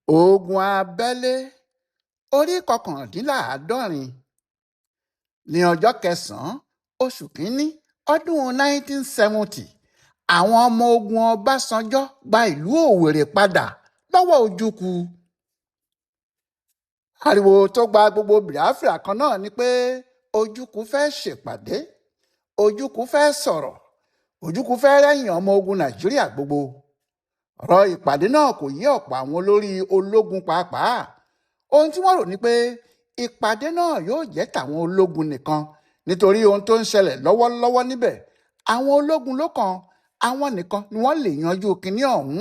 Ogun abẹ́lé orí 79. Ní ọjọ́ kẹsàn-án oṣù kínní ọdún 1970, àwọn ọmọ ogun Ọbásanjọ́ gba ìlú Òwèrè padà lọ́wọ́ Ojukwu. Ariwo tó gba gbogbo Biafra kan náà ni pé Ojukwu fẹ́ ṣèpàdé, Ojukwu fẹ́ sọ̀rọ̀, Ojukwu fẹ́ rẹ́yìn ọmọ ogun Nàìjíríà gbogbo. Ọ̀rọ̀ ìpàdé náà kò yé ọ̀pọ̀ àwọn olórí ológun pàápàá. Ohun tí wọ́n rò ni pé ìpàdé náà yóò jẹ́ tàwọn ológun nìkan, nítorí ohun tó ń ṣẹlẹ̀ lọ́wọ́lọ́wọ́ níbẹ̀, àwọn ológun ló kàn, àwọn nìkan ni wọ́n lè yanjú kinní ọ̀hún.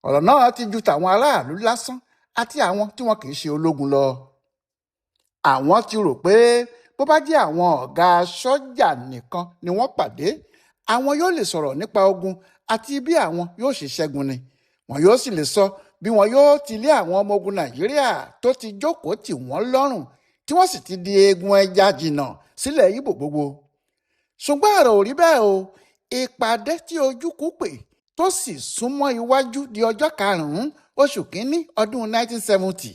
Ọ̀rọ̀ náà ti ju tàwọn aráàlú lásán àti àwọn tí wọn kì í ṣe ológun lọ. Àwọn ti rò pé bó bá jẹ́ àwọn ọ̀gá sọ́jà nìkan ni wọ́n pàdé, àwọn yóò lè sọ̀rọ̀ nípa ogun àti bí àwọn yóò ṣe ṣẹ́gun ni. Wọn yóò sì lè sọ bí wọn yóò ti lé àwọn ọmọ ogun Nàìjíríà tó ti jókòó tì wọ́n lọ́rùn, tí wọ́n sì ti di eegun ẹja jìnnà sílẹ̀ Ìgbò gbogbo. Ṣùgbọ́n ọ̀rọ̀ ò rí bẹ́ẹ̀ o. Ìpàdé tí Ojukwu pè tó sì súnmọ́ iwájú di ọjọ́ karùn-ún oṣù kínní ọdún 1970,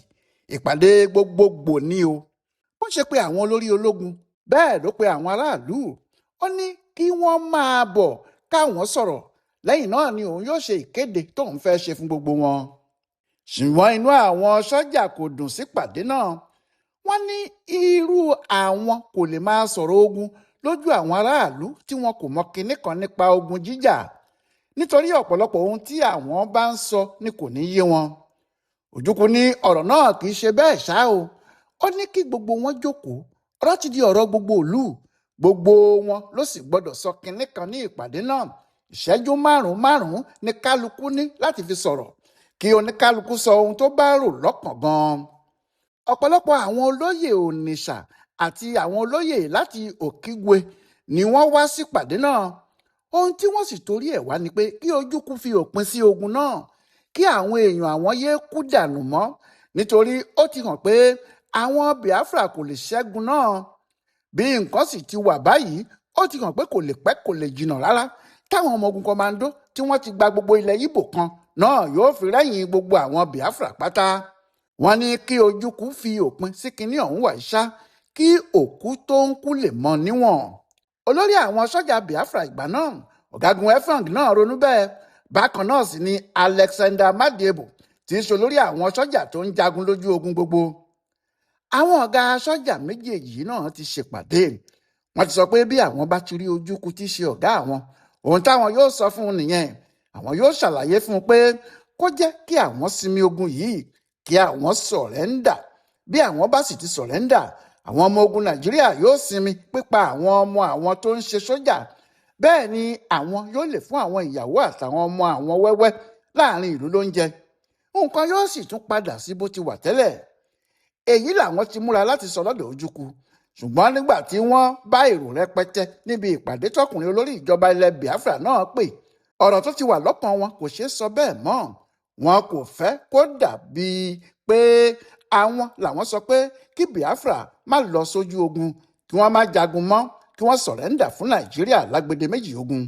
ìpàdé gbogbogbò ni o. Bó ṣe pé àwọn olórí ológun, bẹ́ẹ̀ ló pe àwọn aráàlú. Ó ní kí wọ́n máa bọ̀ káwọn sọ̀rọ̀. Lẹ́yìn náà ni òun yóò ṣe ìkéde tóun fẹ́ ṣe fún gbogbo wọn. Ṣùgbọ́n inú àwọn sọ́jà kò dùn sípàdé náà. Wọ́n ní irú àwọn kò lè máa sọ̀rọ̀ ogun lójú àwọn aráàlú tí wọn kò mọ kinní kan nípa ogun jíjà, nítorí ọ̀pọ̀lọpọ̀ ohun tí àwọn bá ń sọ ni kò ní yé wọn. Ojukwu ní ọ̀rọ̀ náà kì í ṣe bẹ́ẹ̀ ṣá o. Ó ní kí gbogbo wọn jókòó, ọ̀rọ̀ ti di ọ̀rọ̀ gbogbo ìlú, gbogbo wọn ló sì gbọ́dọ̀ sọ kinní kan ní ìpàdé náà. Ìṣẹ́jú márùn-ún márùn-ún ni kálukú ní láti fi sọ̀rọ̀, kí oníkálukú sọ ohun tó bá rò lọ́kàn gan-an. Ọ̀pọ̀lọpọ̀ àwọn olóyè Onitsha àti àwọn olóyè láti Òkígwe ni wọ́n wá sípàdé náà. Ohun tí wọ́n sì torí ẹ̀ wá ni pé kí Ojukwu fi òpin sí ogun náà, kí àwọn èèyàn àwọn yéé kú dànù mọ́, nítorí ó ti hàn pé àwọn Biafra kò lè ṣẹ́gun náà. Bí nǹkan sì ti wà báyìí, ó ti hàn pé kò lè pẹ́ kò lè jìnnà rárá táwọn ọmọ ogun kọmándó tí wọ́n ti gba gbogbo ilẹ̀ Ìgbò kan náà yóò fi rẹ́yìn gbogbo àwọn Biafra pátá. Wọ́n ní kí Ojukwu fi òpin sí kinní ọ̀hún wà ṣá, kí òkú tó ń kú lè mọ níwọ̀n. Olórí àwọn sọ́jà Biafra ìgbà náà, ọ̀gágun Efang náà ronú bẹ́ẹ̀. Bákan náà sì ni Alexander Madiebo tí í ṣe olórí àwọn sọ́jà tó ń jagun lójú ogun gbogbo. Àwọn ọ̀gá sọ́jà méjèèjì náà ti ṣèpàdé. Wọ́n ti sọ pé bí àwọn bá ti rí Ojukwu tí í ṣe ọ̀gá àwọn, ohun táwọn yóò sọ fún un nìyẹn. Àwọn yóò ṣàlàyé fún un pé kó jẹ́ kí àwọn sinmi ogun yìí, kí àwọn sọ̀rẹ́ńdà. Bí àwọn bá sì ti sọ̀rẹ́ńdà, àwọn ọmọ ogun Nàìjíríà yóò sinmi pípa àwọn ọmọ àwọn tó ń ṣe sójà. Bẹ́ẹ̀ ni àwọn yóò lè fún àwọn ìyàwó àtàwọn ọmọ àwọn wẹ́wẹ́ láàrin ìlú lóúnjẹ. Nǹkan yóò sì tún padà sí bó ti wà tẹ́lẹ̀. Èyí làwọn ti múra láti sọ lọ́dọ̀ Ojukwu. Ṣùgbọ́n nígbà tí wọ́n bá èrò rẹpẹtẹ níbi ìpàdé tọkùnrin olórí ìjọba ilẹ̀ Biafra náà pè, ọ̀rọ̀ tó ti wà lọ́kàn wọn kò ṣeé sọ bẹ́ẹ̀ mọ́. Wọn kò fẹ́ kó dàbí pé àwọn làwọn sọ pé kí Biafra má lọ sójú ogun, kí wọ́n má jagun mọ́, kí wọ́n sọ̀rẹ́ńdà fún Nàìjíríà lágbede méjì ogun.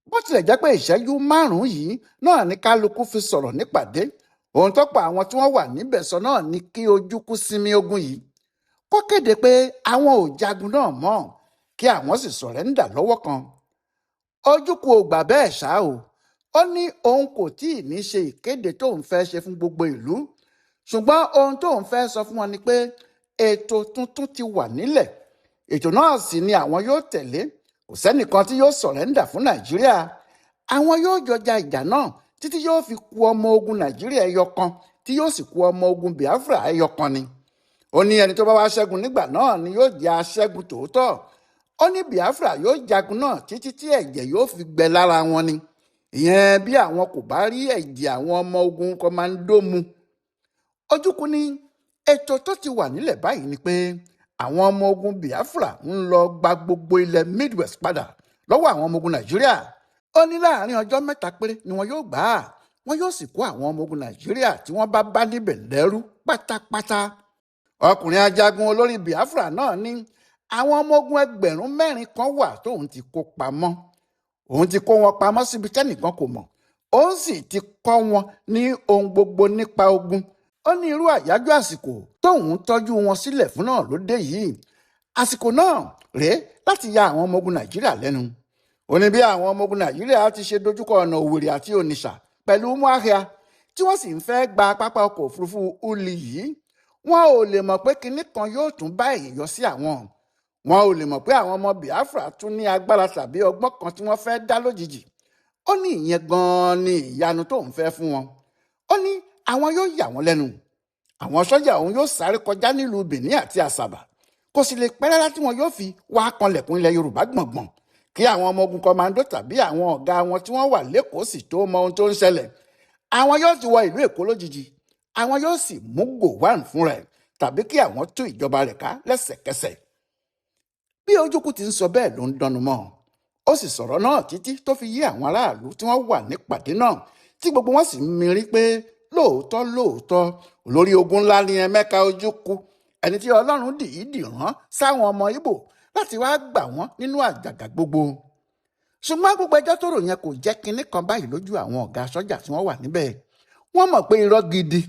Bó tilẹ̀ jẹ́ pé ìṣẹ́jú márùn-ún yìí náà ní kálukú fi sọ̀rọ̀ nípàdé, ohun tó pa àwọn tí wọ́n wà níbẹ̀ sọ náà ni kí Ojukwu sinmi ogun yìí, kó kéde pé àwọn ò jagun náà mọ́, kí àwọn sì sọ̀rẹ́ńdà lọ́wọ́ kan. Ojukwu ò gbà bẹ́ẹ̀ ṣá o. Ó ní òun kò tí ì ní ṣe ìkéde tóun fẹ́ ṣe fún gbogbo ìlú, ṣùgbọ́n ohun tóun fẹ́ sọ fún wọn ni pé ètò tuntun ti wà nílẹ̀. Ètò náà sì ni àwọn yóò tẹ̀lé. Kò sẹ́nìkan tí yóò sọ̀rẹ́ńdà fún Nàìjíríà. Àwọn yóò jọjà ìjà náà títí yóò fi ku ọmọ ogun Nàìjíríà ẹyọ kan, tí yóò sì ku ọmọ ogun Biafra ẹyọ kan ni. Ó ní ẹni tó bá wá ṣẹ́gun nígbà náà ni yóò jẹ́ aṣẹ́gun tòótọ́. Ó ní Biafra yóò jagun náà títí tí ẹ̀jẹ̀ yóò fi gbẹ lára wọn ni. Ìyẹn bí àwọn kò bá rí ẹ̀jẹ̀ àwọn ọmọ ogun kọmándó mu. Ojukwu ní ètò tó ti wà nílẹ̀ báyìí ni pé àwọn ọmọ ogun Biafra ń lọ gba gbogbo ilẹ̀ Midwest padà lọ́wọ́ àwọn ọmọ ogun Nàìjíríà. Ó ní láàrin ọjọ́ mẹ́ta péré ni wọn yóò gbà á. Wọn yóò sì kó àwọn ọmọ ogun Nàìjíríà tí wọ́n bá bá níbẹ̀ lẹ́rú pátápátá. Ọkùnrin ajagun olórí Biafra náà ní àwọn ọmọ ogun 4,000 kan wà tóun ti kó pamọ́. Òun ti kó wọn pamọ́ síbi tẹ́nìkan kò mọ̀. Òun sì ti kọ́ wọn ní ohun gbogbo nípa ogun. Ó ní irú àyájọ́ àsìkò tóun tọ́jú wọn sílẹ̀ fún náà ló dé yìí. Àsìkò náà rèé láti ya àwọn ọmọ ogun Nàìjíríà lẹ́nu. Ó ní bí àwọn ọmọ ogun Nàìjíríà ti ṣe dojúkọ ọ̀nà Òwèrè àti Onitsha pẹ̀lú Umuahia tí wọ́n sì ń fẹ́ gba pápá ọkọ̀ òfurufú Uli yìí, wọn ò lè mọ̀ pé kinní kan yóò tún bá èyí yọ sí àwọn. Wọn ò lè mọ̀ pé àwọn ọmọ Biafra tún ní agbára tàbí ọgbọ́n kan tí wọ́n fẹ́ dá lójijì. Ó ní ìyẹn gan-an ni ìyanu tóun fẹ́ fún wọn. Ó ní àwọn yóò yà wọ́n lẹ́nu. Àwọn sọ́jà òun yóò sáré kọjá nílùú Benin àti Àsàbà. Kò sì lè pẹ́ rárá tí wọn yóò fi wá kanlẹ̀kùn ilẹ̀ Yorùbá gbọ̀ngbọ̀n, kí àwọn ọmọ ogun kọmándó tàbí àwọn ọ̀gá wọn tí wọ́n wà lẹ́kọ̀ọ́ sì tó mọ ohun tó ń ṣẹlẹ̀. Àwọn yóò ti wọ ìlú Èkó lójijì. Àwọn yóò sì mú Gowon fún rẹ̀ tàbí kí àwọn tú ìjọba rẹ̀ ká lẹ́sẹ̀kẹsẹ̀. Bí Ojukwu ti ń sọ bẹ́ẹ̀ ló ń dánnu mọ́. Ó sì sọ̀rọ̀ náà títí tó fi yé àwọn aráàlú tí wọ́n wà nípàdé náà, tí gbogbo wọn sì ń mirí pé lóòótọ́ lóòótọ́ olórí ogun ńlá ni Emeka Ojukwu, ẹni tí Ọlọ́run dìídì rán sáwọn ọmọ Ìgbò láti wá gbà wọ́n nínú àjàgà gbogbo. Ṣùgbọ́n gbogbo ẹjọ́ tó rò yẹn kò jẹ́ kinní kan báyìí lójú àwọn ọ̀gá sọ́jà tí wọ́n wà níbẹ̀. Wọ́n mọ̀ pé irọ́ gidi,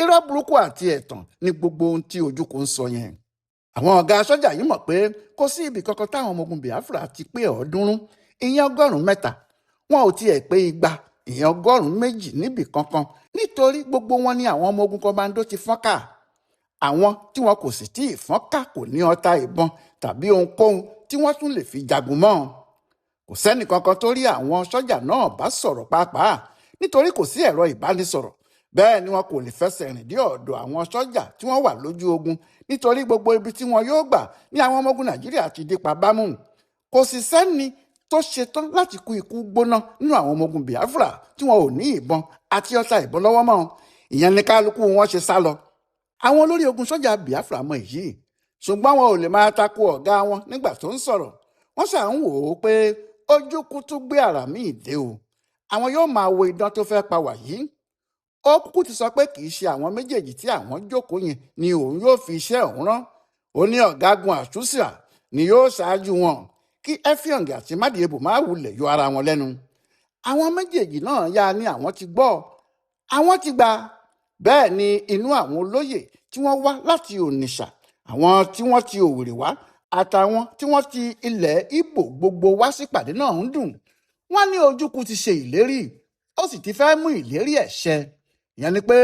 irọ́ burúkú àti ẹ̀tàn ni gbogbo ohun tí Ojukwu ń sọ yẹn. Àwọn ọ̀gá sọ́jà yìí mọ̀ pé kò sí ibì kankan táwọn ọmọ ogun Biafra ti pé 300, ìyẹn 300. Wọn ò tiẹ̀ pé 200, ìyẹn 200 níbì kankan, nítorí gbogbo wọn ni àwọn ọmọ ogun kọmándó ti fọ́n ká. Àwọn tí wọn kò sì tí ì fọ́n ká kò ní ọta ìbọn tàbí ohunkóhun tí wọ́n tún lè fi jagun mọ́. Kò sẹ́nì kankan tó rí àwọn sọ́jà náà bá sọ̀rọ̀ pàápàá, nítorí kò sí ẹ̀rọ ìbánisọ̀rọ̀. Bẹ́ẹ̀ ni wọn kò lè fẹsẹ̀ rìn dé ọ̀dọ̀ àwọn sọ́jà tí wọ́n wà lójú ogun, nítorí gbogbo ibi tí wọn yóò gbà ní àwọn ọmọ ogun Nàìjíríà ti dípa bámú. Kò sì sẹ́ni tó ṣetán láti kú ikú gbóná nínú àwọn ọmọ ogun Biafra tí wọn ò ní ìbọn àti ọta ìbọn lọ́wọ́ mọ́. Ìyẹn ni kálukú wọn ṣe sá lọ. Àwọn olórí ogun sọ́jà Biafra mọ èyí, ṣùgbọ́n wọn ò lè máa tako ọ̀gá wọn nígbà tó ń sọ̀rọ̀. Wọ́n ṣà ń wò ó pé Ojukwu tún gbé àrà míì dé o. Àwọn yóò máa wo idán tó fẹ́ pa wà yìí. Ó kúkú ti sọ pé kì í ṣe àwọn méjèèjì tí àwọn jókòó yẹn ni òun yóò fi iṣẹ́ òun rán. Ó ní ọ̀gágun Àtúnṣà ni yóò ṣáájú wọn, kí Effiong àti Madiebo má wulẹ̀ yọ ara wọn lẹ́nu. Àwọn méjèèjì náà yá ni àwọn ti gbọ́, àwọn ti gbà. Bẹ́ẹ̀ ni inú àwọn olóyè tí wọ́n wá láti Onitsha, àwọn tí wọ́n ti Òwèrè wá àtàwọn tí wọ́n ti ilẹ̀ Ìgbò gbogbo wá sípàdé náà ń dùn. Wọ́n ní Ojukwu ti ṣe ìlérí, ó sì ti fẹ́ mú ìlérí ẹ̀ ṣẹ. Ìyẹn ni pé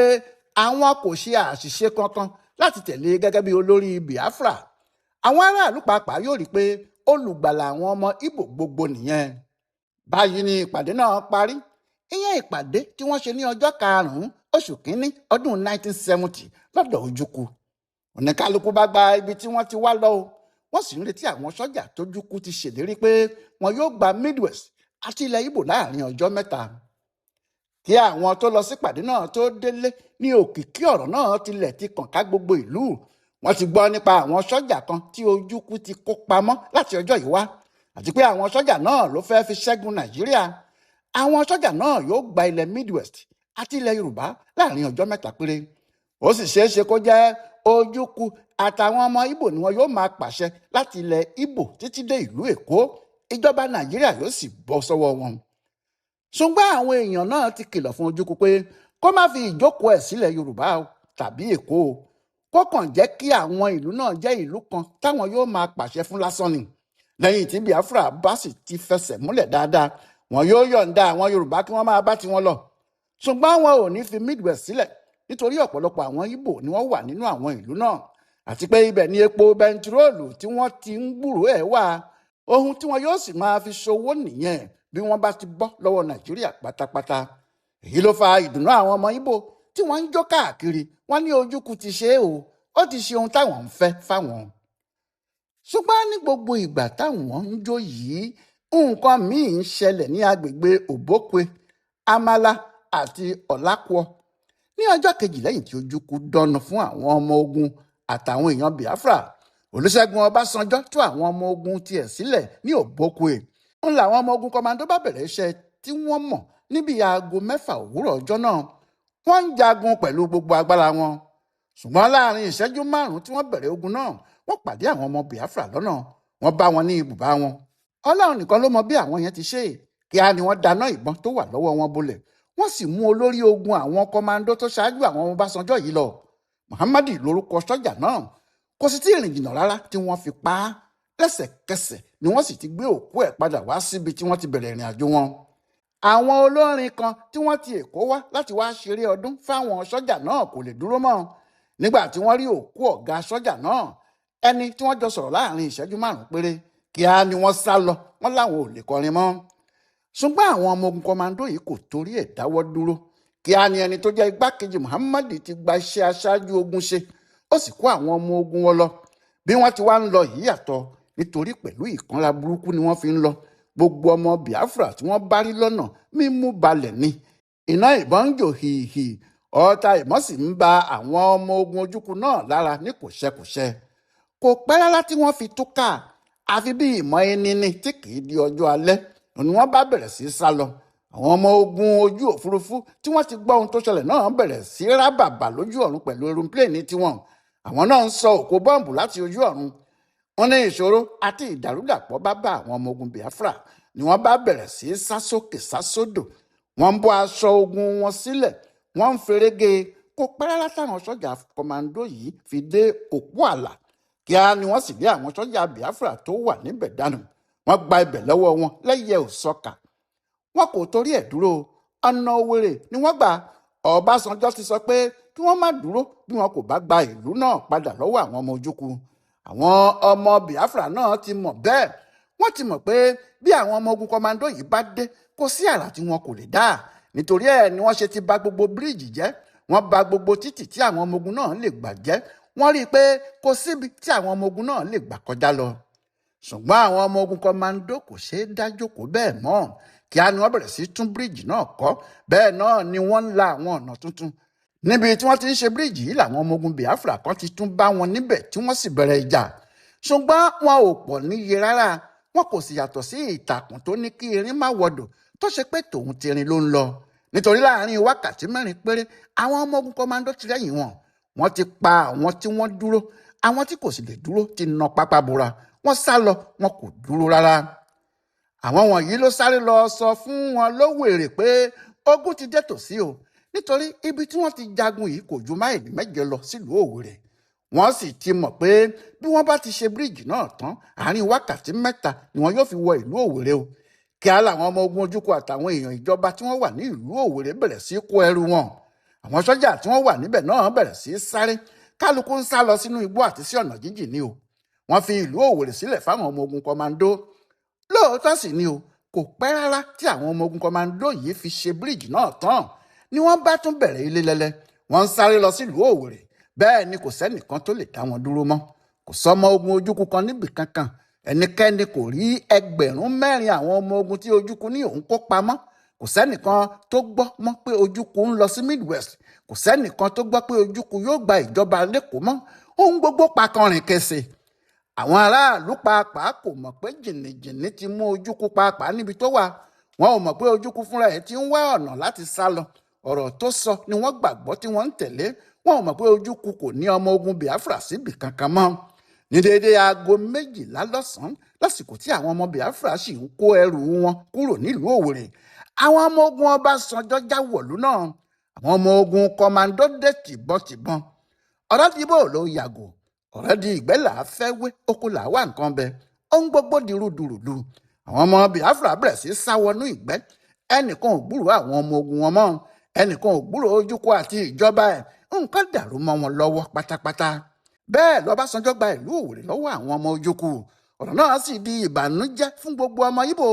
àwọn kò ṣe àṣìṣe kankan láti tẹ̀lé gẹ́gẹ́ bí olórí Biafra. Àwọn aráàlú pàápàá yóò rí pé olùgbàlà àwọn ọmọ Ìgbò gbogbo nìyẹn. Báyìí ni ìpàdé náà parí. Ìyẹn ìpàdé tí wọ́n ṣe ní ọjọ́ 5 oṣù 1 ọdún 1970 lọ́dọ̀ Ojukwu. Oníkálukú bá gba ibi tí wọ́n ti wá lọ o. Wọ́n sì ń retí àwọn sọ́jà tójúkú ti ṣèlérí pé wọn yóò gba Midwest àti ilẹ̀ Ìgbò láàrin ọjọ́ 3. Kí àwọn tó lọ sípàdé náà tó délé ní òkìkí ọ̀rọ̀ náà tilẹ̀ ti kàn ká gbogbo ìlú. Wọ́n ti gbọ́ nípa àwọn sọ́jà kan tí Ojukwu ti kó pamọ́ láti ọjọ́ yìí wá, àti pé àwọn sọ́jà náà ló fẹ́ fi ṣẹ́gun Nàìjíríà. Àwọn sọ́jà náà yóò gba ilẹ̀ Midwest àti ilẹ̀ Yorùbá láàrin ọjọ́ 3 péré. Ó sì ṣeé ṣe kó jẹ́ Ojukwu àtàwọn ọmọ Ìgbò ni wọn yóò máa pàṣẹ láti ilẹ̀ Ìgbò títí dé ìlú Èkó. Ìjọba Nàìjíríà yóò sì bọ́ sọ́wọ́ wọn. Ṣùgbọ́n àwọn èèyàn náà ti kìlọ̀ fún Ojukwu pé kó má fi ìjókòó ẹ̀ sílẹ̀ Yorùbá tàbí Èkó, kó kàn jẹ́ kí àwọn ìlú náà jẹ́ ìlú kan táwọn yóò máa pàṣẹ fún lásán ni. Lẹ́yìn tí Biafra bá sì ti fẹsẹ̀ múlẹ̀ dáadáa, wọn yóò yọ̀ǹda àwọn Yorùbá kí wọ́n máa bá tiwọn lọ. Ṣùgbọ́n wọn ò ní fi Midwest sílẹ̀, nítorí ọ̀pọ̀lọpọ̀ àwọn Ìgbò ni wọ́n wà nínú àwọn ìlú náà, àti pé ibẹ̀ ni epo bẹntiróòlù tí wọ́n ti ń gbúròó ẹ̀ wà. Ohun tí wọn yóò sì máa fi ṣòwò nìyẹn bí wọ́n bá ti bọ́ lọ́wọ́ Nàìjíríà pátápátá. Èyí ló fa ìdùnnú àwọn ọmọ Ìgbò tí wọ́n ń jó káàkiri. Wọ́n ní Ojukwu ti ṣe é o, ó ti ṣe ohun táwọn ń fẹ́ fáwọn. Ṣùgbọ́n ní gbogbo ìgbà táwọn ń jó yìí, nǹkan míì ń ṣẹlẹ̀ ní agbègbè Òbókwe, Amala àti Ọ̀làkùọ. Ní ọjọ́ kejì lẹ́yìn tí Ojukwu dọ́nà fún àwọn ọmọ ogun àtàwọn èèyàn Biafra, Olúṣẹ́gun Ọbásanjọ́ tú àwọn ọmọ ogun tiẹ̀ sílẹ̀ ní Òbókwe. Ń làwọn ọmọ ogun kọmandó bá bẹ̀rẹ̀ iṣẹ́ tí wọ́n mọ̀ níbi aago 6 òwúrọ̀ ọjọ́ náà. Wọ́n ń jagun pẹ̀lú gbogbo agbára wọn. Ṣùgbọ́n láàrin ìṣẹ́jú 5 tí wọ́n bẹ̀rẹ̀ ogun náà, wọ́n pàdé àwọn ọmọ Biafra lọ́nà. Wọ́n bá wọn ní ibùbá wọn. Ọlọ́run nìkan ló mọ bí àwọn yẹn ti ṣe. Kíá ni wọ́n dáná ìbọn tó wà lọ́wọ́ wọn bolẹ̀. Wọ́n sì mú olórí ogun àwọn kọmándó tó ṣáájú àwọn Ọbásanjọ́ yìí lọ. Muhammadu lórúkọ sọ́jà náà. Kò sì tí ì rìn jìnnà rárá tí wọ́n fi pa á. Lẹ́sẹ̀kẹsẹ̀ ni wọ́n sì ti gbé òkú ẹ̀ padà wá síbi tí wọ́n ti bẹ̀rẹ̀ ìrìn àjò wọn. Àwọn olórin kan tí wọ́n ti Èkó wá láti wá ṣeré ọdún fáwọn sọ́jà náà kò lè dúró mọ́ nígbà tí wọ́n rí òkú ọ̀gá sọ́jà náà, ẹni tí wọ́n jọ sọ̀rọ̀ láàrin ìṣẹ́jú 5 péré. Kíá ni wọ́n sá lọ, wọ́n láwọn ò lè kọrin mọ́. Ṣùgbọ́n àwọn ọmọ ogun kọmándó yìí kò torí ẹ̀ dáwọ́ dúró. Kíá ni ẹni tó jẹ́ igbákejì Muhammadu ti gba iṣẹ́ aṣáájú ogun ṣe, ó sì kó àwọn ọmọ ogun wọn lọ. Bí wọ́n ti wá ń lọ yìí yàtọ̀, nítorí pẹ̀lú ìkanra burúkú ni wọ́n fi ń lọ. Gbogbo ọmọ Biafra tí wọ́n bá rí lọ́nà mímú balẹ̀ ni. Iná ìbọn ń jò hìhì, ọta ìbọn sì ń ba àwọn ọmọ ogun Ojukwu náà lára ní kòṣẹkòṣẹ. Kò pẹ́ rárá tí wọ́n fi túká, àfi bí ìmọ̀ ẹni ni tí kì í di ọjọ́ alẹ́ ni wọ́n bá bẹ̀rẹ̀ sí í sá lọ. Àwọn ọmọ ogun ojú òfurufú tí wọ́n ti gbọ́ ohun tó ṣẹlẹ̀ náà bẹ̀rẹ̀ sí í rábàbà lójú ọ̀run pẹ̀lú erumpléènì tiwọn. Àwọn náà ń sọ òkò bọ́ǹbù láti ojú ọ̀run. Wọ́n ní ìṣòro àti ìdàrúdàpọ̀ bá bá àwọn ọmọ ogun Biafra ni wọ́n bá bẹ̀rẹ̀ sí í sá sókè sá sódò. Wọ́n ń bọ́ aṣọ ogun wọn sílẹ̀, wọ́n ń ferege. Kò pẹ́ rárá táwọn sọ́jà kọmándó yìí fi dé òpó àlà. Kíá ni wọ́n sì lé àwọn sọ́jà Biafra tó wà níbẹ̀ dànù. Wọ́n gba ibẹ̀ lọ́wọ́ wọn lẹ́yẹ òsọkà. Wọn kò torí ẹ̀ dúró, ọ̀nà Òwèrè ni wọ́n gbà. Ọbásanjọ́ ti sọ pé kí wọ́n má dúró bí wọn kò bá gba ìlú náà padà lọ́wọ́ àwọn ọmọ Ojukwu. Àwọn ọmọ Biafra náà ti mọ̀ bẹ́ẹ̀. Wọ́n ti mọ̀ pé bí àwọn ọmọ ogun kọmándó yìí bá dé, kò sí àrà tí wọn kò lè dá. Nítorí ẹ̀ ni wọ́n ṣe ti bà gbogbo bíríìjì jẹ́, wọ́n bà gbogbo títì tí àwọn ọmọ ogun náà lè gbà jẹ́. Wọ́n rí i pé kò síbi tí àwọn ọmọ ogun náà lè gbà kọjá lọ. Ṣùgbọ́n àwọn ọmọ ogun kọmándó kò ṣeé dá jókòó bẹ́ẹ̀ mọ́. Kíá ni wọ́n bẹ̀rẹ̀ sí tún bíríìjì náà kọ́. Bẹ́ẹ̀ náà ni wọ́n ń la àwọn ọ̀nà tuntun. Níbi tí wọ́n ti ń ṣe bíríìjì yìí làwọn ọmọ ogun Biafra kan ti tún bá wọn níbẹ̀ tí wọ́n sì bẹ̀rẹ̀ ìjà. Ṣùgbọ́n wọn ò pọ̀ níye rárá. Wọn kò sì yàtọ̀ sí ìtàkùn tó ní kí erin má wọdò tó ṣe pé tòun tirin ló ń lọ. Nítorí láàrin wákàtí 4 péré, àwọn ọmọ ogun kọmándó ti rẹ́yìn wọn. Wọ́n ti pa àwọn tí wọ́n dúró, àwọn tí kò sì lè dúró ti nà pápá bora. Wọ́n sá lọ, wọn kò dúró rárá. Àwọn wọ̀nyí ló sáré lọ sọ fún wọn lówèrè pé ogun ti dé tòsí o, nítorí ibi tí wọ́n ti jagun yìí kò ju máìlì 8 lọ sílùú Òwèrè. Wọ́n sì ti mọ̀ pé bí wọ́n bá ti ṣe bíríìjì náà tán, àárín wákàtí 3 ni wọ́n yóò fi wọ ìlú Òwèrè o. Kíá làwọn ọmọ ogun Ojukwu àtàwọn èèyàn ìjọba tí wọ́n wà ní ìlú Òwèrè bẹ̀rẹ̀ sí kó ẹrù wọn. Àwọn sọ́jà tí wọ́n wà níbẹ̀ náà bẹ̀rẹ̀ sí sáré. Kálukú ń sá lọ sínú igbó àti sí ọ̀nà jíjìn ni o. Wọ́n fi ìlú Òwèrè sílẹ̀ fáwọn ọmọ ogun kọmándó. Lóòótọ́ sì ni o, kò pẹ́ rárá tí àwọn ọmọ ogun kọmándó yìí fi ṣe bíríìjì náà tán ni wọ́n bá tún bẹ̀rẹ̀ ilé lẹ́lẹ́. Wọ́n ń sáré lọ sílùú Òwèrè. Bẹ́ẹ̀ ni kò sẹ́nìkan tó lè dá wọn dúró mọ́. Kò sọ́mọ ogun Ojukwu kan níbì kankan. Ẹnikẹ́ni kò rí 4,000 àwọn ọmọ ogun tí Ojukwu ní òun kó pamọ́. Kò sẹ́nìkan tó gbọ́ mọ́ pé Ojukwu ń lọ sí Midwest. Kò sẹ́nìkan tó gbọ́ pé Ojukwu yóò gba ìjọba l'Ékòó mọ́. Ohun gbogbo pakọrin kẹsẹ̀. Àwọn aráàlú pàápàá kò mọ̀ pé jìnnìjìnnì ti mú Ojukwu pàápàá níbi tó wà. Wọn ò mọ̀ pé Ojukwu fúnra ẹ̀ ti ń wá ọ̀nà láti sá lọ. Ọ̀rọ̀ tó sọ ni wọ́n gbàgbọ́ tí wọ́n ń tẹ̀lé. Wọn ò mọ̀ pé Ojukwu kò ní ọmọ ogun Biafra síbì kankan mọ́. Ní déédéé aago 12 lọ́sàn-án, lásìkò tí àwọn ọmọ Biafra sì ń kó ẹrù wọn kúrò nílùú Òwèrè, àwọn ọmọ ogun Ọbásanjọ́ já wọ̀lú náà. Àwọn ọmọ ogun kọmándó dé tìbọntìbọn. Ọ̀rọ̀ dìbò ló yàgò, ọ̀rọ̀ di ìgbẹ́ là á fẹ́ wé, oko là á wà nǹkan bẹ. Ohun gbogbo di rúdurùdu. Àwọn ọmọ Biafra bẹ̀rẹ̀ sí sá wọnú ìgbẹ́. Ẹnìkan ò gbúròó àwọn ọmọ ogun wọn mọ́. Ẹnìkan ò gbúròó Ojukwu àti ìjọba ẹ̀. Nǹkan dàrú mọ́ wọn lọ́wọ́ pátápátá. Bẹ́ẹ̀ lọ́básanjọ́ gba ìlú Òwèrè lọ́wọ́ àwọn ọmọ Ojukwu. Ọ̀rọ̀ náà sì di ìbànújẹ́ fún gbogbo ọmọ Ìgbò,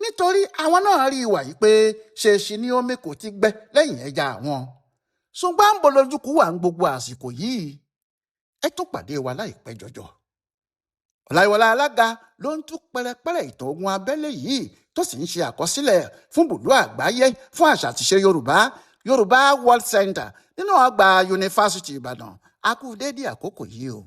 nítorí àwọn náà rí ìwà yìí pé ṣèṣì ni omi kò ti gbẹ lẹ́yìn ẹja àwọn. Ṣùgbọ́n ń bolo Ojukwu wà ń gbogbo àsìkò yìí. Ẹ tún pàdé wa láìpẹ́ jọjọ. Ọláyíwọlá Alága ló ń tú pẹrẹpẹrẹ ìtàn ogun abẹ́lé yìí tó sì ń ṣe àkọsílẹ̀ fún bùdó àgbáyé fún àṣà àtiṣe Yorùbá, Yorùbá World Center nínú ọgbà Yunifásítì Ìbàdàn. A kú déédéé àkókò yìí o.